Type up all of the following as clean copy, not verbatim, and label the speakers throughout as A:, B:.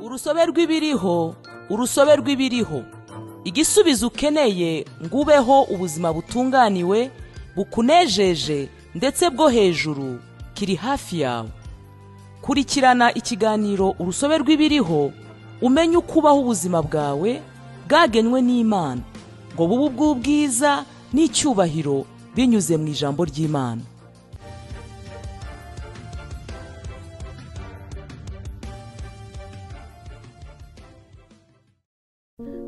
A: Urusobe rw'ibiriho, urusobe rw'ibiriho, igisubizo ukeneye ngo ubeho ubuzima butunganiwe, bukunejeje ndetse bwo hejuru, kiri hafi yawe. Kurikirana ikiganiro Urusobe rw'ibiriho, umenye uko ubaho ubuzima bwawe bwagenwe n'Imana ngo bube ubw'ubwiza n'icyubahiro binyuze mu ijambo ry'Imana.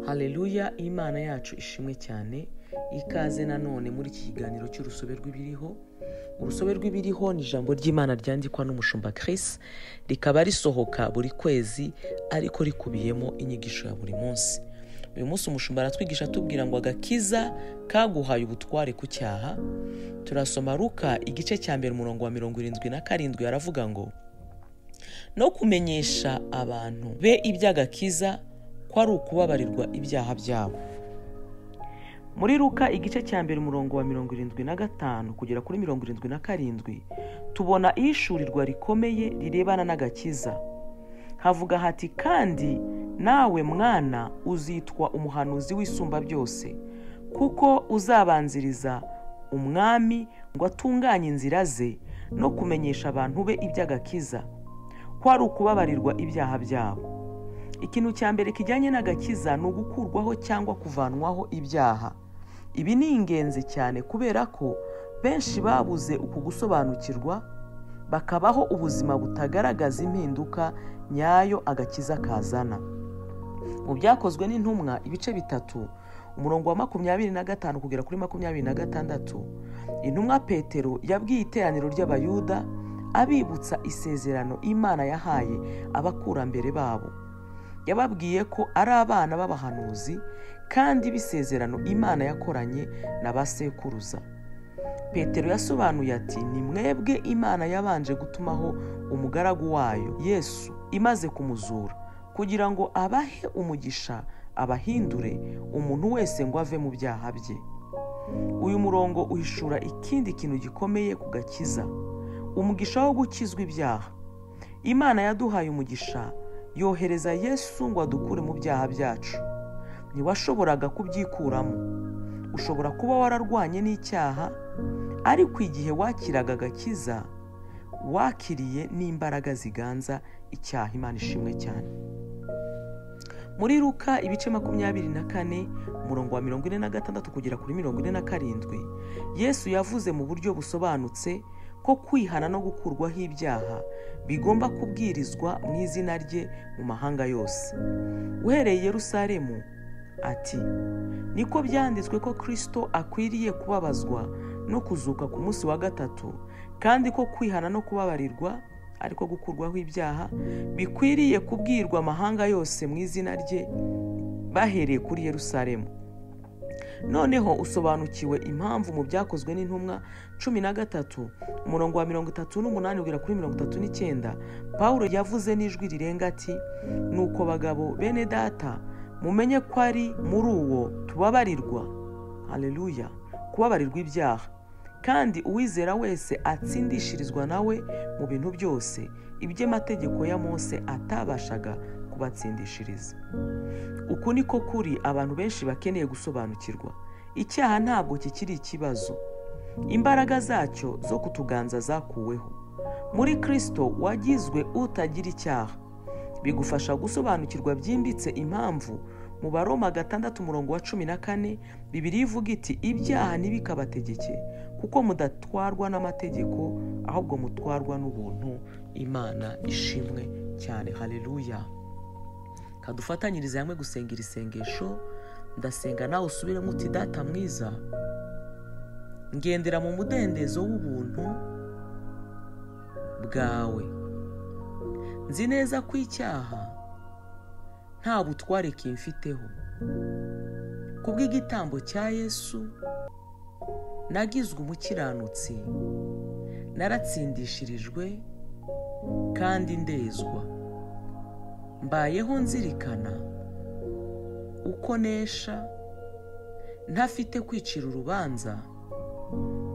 A: Haleluya, Imana yacu ishimwe cyane. Ikaze nanone muri iki kiganiro cy'urusobe rw'ibiriho. Urusobe rw'ibiriho ni ijambo ry'Imana ryandikwa n'umushumba Chris, rikaba risohoka buri kwezi ariko rikubiyemo inyigisho ya buri munsi. Uyu munsi umushumba aratwigisha atubwira ngo agakiza kaguhaye ubutware ku cyaha. Turasoma Luka igice cya mbere umurongo wa 77, aravuga ngo no kumenyesha abantu be iby'agakiza ko ari ukubabarirwa ibyaha byabo. Muri Luka igice cya mbere umurongo wa 75 kugera kuri 77 tubona ishurirwa rikomeye rirebana n'agakiza. Havuga hati kandi nawe mwana uzitwa umuhanuzi w'isumba byose, kuko uzabanziriza umwami ngo atunganye inzira ze no kumenyesha abantu be iby'agakiza ko ari ukubabarirwa ibyaha byabo. Ikintu cya mbere kijyanye n'agakiza ni ugukurwaho cyangwa kuvanwaho ibyaha. Ibi ni ingenzi cyane kubera ko benshi babuze uku gusobanukirwa, bakabaho ubuzima butagaragaza impinduka nyayo agakiza kazana. Mu byakozwe n'intumwa ibice 3 umurongo wa 25 kugera kuri 26, intumwa Petero yabwiye iteraniro ry'Abayuda abibutsa isezerano Imana yahaye abakurambere babo. Yababwiye ko ari abana b'abahanuzi kandi bisezerano Imana yakoranye na basekuruza. Petero yasobanuye ati ni mwebwe Imana yabanje gutumaho umugaragu wayo Yesu imaze kumuzura, kugira ngo abahe umugisha abahindure umuntu wese ngo ave mu byaha bye. Uyu murongo uhishura ikindi kintu gikomeye ku gakiza, umugisha wo gukizwa ibyaha. Imana yaduhaye umugisha yohereza Yesu ngo adukure mu byaha byacu. Ntiwashoboraga kubyikuramo. Ushobora kuba wararwanye n'icyaha, ariko igihe wakiraga agakiza wakiriye n'imbaraga ziganza icyaha. Imana ishimwe cyane. Muri Luka ibice 24 umurongo wa 46 kugera kuri 47, Yesu yavuze mu buryo busobanutse ko kwihana no gukurwaho ibyaha bigomba kubwirizwa mu izina rye mu mahanga yose. Uhereye Yerusalemu ati niko byanditswe ko Kristo akwiriye kubabazwa no kuzuka ku munsi wa gatatu, kandi ko kwihana no kubabarirwa ariko gukurwaho ibyaha bikwiriye kubwirwa amahanga yose mu izina rye bahereye kuri Yerusalemu. Noneho usobanukiwe impamvu mu byakozwe n'intumwa 13 umurongo wa 38 kugera kuri 39, Paulo yavuze n'ijwi rirenga ati nuko bagabo bene data mumenye ko ari muri uwo tubabarirwa, haleluya, kubabarirwa ibyaha, kandi uwizera wese atsindishirizwa nawe mu bintu byose iby'amategeko ya Mose atabashaga kubatsindishiriza. Uku niko kuri abantu benshi bakeneye gusobanukirwa. Icyaha ntabwo kikiri ikibazo, imbaraga zacyo zo kutuganza zakuweho. Muri Kristo wagizwe utagira icyaha. Bigufasha gusobanukirwa byimbitse impamvu mu Baroma 6 umurongo wa 14 Bibiliya ivuga iti ibyaha ntibikabategeke, kuko mudatwarwa n'amategeko ahubwo mutwarwa n'ubuntu. Imana ishimwe cyane. Haleluya. Kadufatanyirize hamwe gusenga isengesho. Ndasenga nawe usubiremo uti data mwiza, ngendera mu mudendezo w'ubuntu bwawe. Nzi neza ko icyaha nta butware kimfiteho. Kubw'igitambo cya Yesu nagizwe umukiranutsi, naratsindishirijwe kandi ndezwa. Mbayeho nzirikana uko nesha, ntafite kwicira urubanza,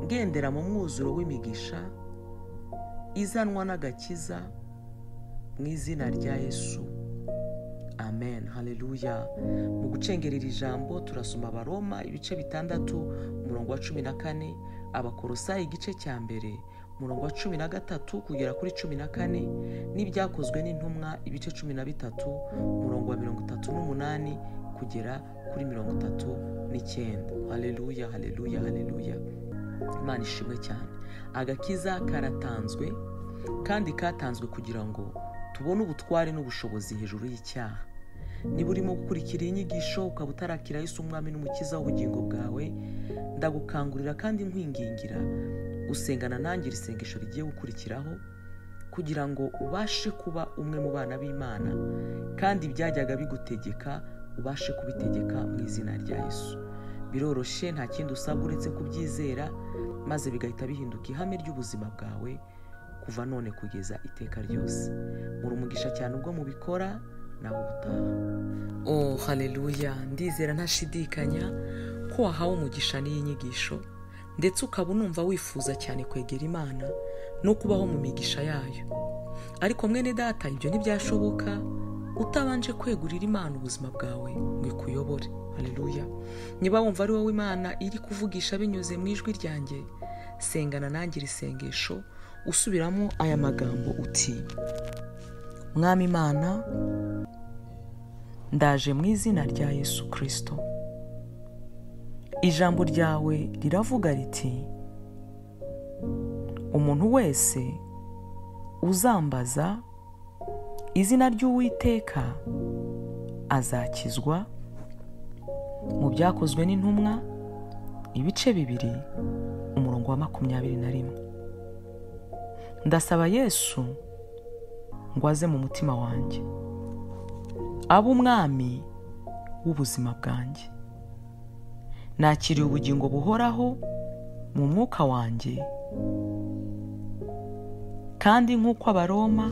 A: ngendera mu mwuzuro w'imigisha izanwa n'agakiza mu izina rya Yesu. Amen, haleluya. Mu gucengerera ijambo turasoma Abaroma ibice 6 umurongo wa 14, Abakolosayi igice cya 1 umurongo wa 13 kugera kuri 14, n'ibyakozwe n'intumwa ibice 13 umurongo wa 38 kugera kuri 39. Haleluya, haleluya, haleluya. Imana ishimwe cyane. Agakiza karatanzwe kandi katanzwe kugira ngo tubone ubutware n'ubushobozi hejuru y'icyaha. Niba urimo gukurikira inyigisho ukaba utarakira Yesu umwami n'umukiza w'ubugingo bwawe, ndagukangurira kandi nkwingingira gusengana nanjye iri sengesho rigiye gukurikiraho, kugira ngo ubashe kuba umwe mu bana b'Imana, kandi ibyajyaga bigutegeka ubashe kubitegeka mu izina rya Yesu. Biroroshye, nta kindi usabwa uretse kubyizera, maze bigahita bihinduka ihame ry'ubuzima bwawe kuva none kugeza iteka ryose. Muri umugisha cyane ubwo mubikora, naho ubutaha. Oh, haleluya. Ndizera ntashidikanya ko wahawe umugisha n'iyi nyigisho, ndetse ukaba unumva wifuza cyane kwegera Imana no kubaho mu migisha yayo. Ariko mwene data, ibyo ntibyashoboka utabanje kwegurira Imana ubuzima bwawe ngo ikuyobore. Haleluya. Niba wumva ari wowe Imana iri kuvugisha binyuze mu ijwi ryanjye, sengana nanjye iri sengesho usubiramo aya magambo uti: Mwami Imana, ndaje mu izina rya Yesu Kristo. Ijambo ryawe riravuga riti: umuntu wese uzambaza izina ry'Uwiteka azakizwa. Mu byakozwe n'intumwa ibice 2 umurongo wa 21. Ndasaba Yesu ngo aze mu mutima wanjye, abe umwami w'ubuzima bwanjye. Nakiriye ubugingo buhoraho mu mwuka wanjye, kandi nk'uko Abaroma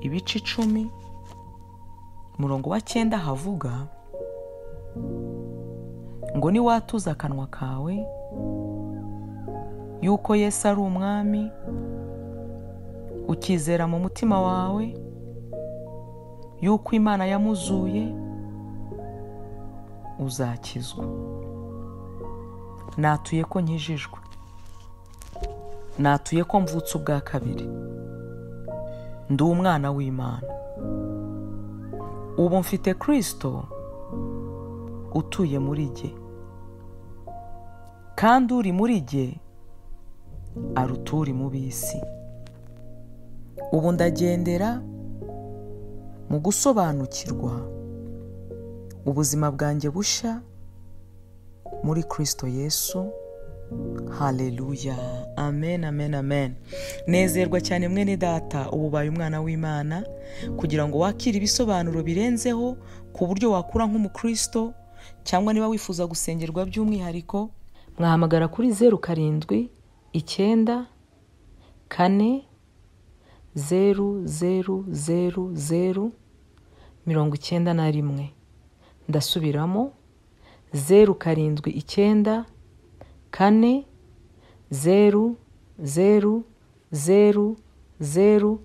A: ibice 10 umurongo wa 9 havuga ngo niwatuza akanwa kawe yuko Yesu ari umwami, ukizera mu mutima wawe yuko Imana yamuzuye, uzakizwa. Natuye ko nkijijwe, natuye ko mvutse ubwa kabiri, ndi umwana w'Imana. Ubu mfite Kristo utuye muri jye, kandi uri muri jye aruta uri mu b'isi. Ubu ndagendera mu gusobanukirwa ubuzima bwanjye bushya muri Kristo Yesu. Haleluya. Amen, amen, amen. Nezerwa cyane mwene data, ubu ubaye umwana w'Imana, kugira ngo wakire ibisobanuro birenzeho ku buryo wakura nk'umukristo, cyangwa niba wifuza gusengerwa by'umwihariko, mwahamagara kuri 0 7 9 4 0 0 0 0 91. Ndasubiramo 0 7 9 4 0 0 0 0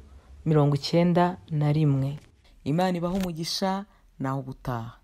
A: 91. Imana ibahe umugisha, naho ubutaha.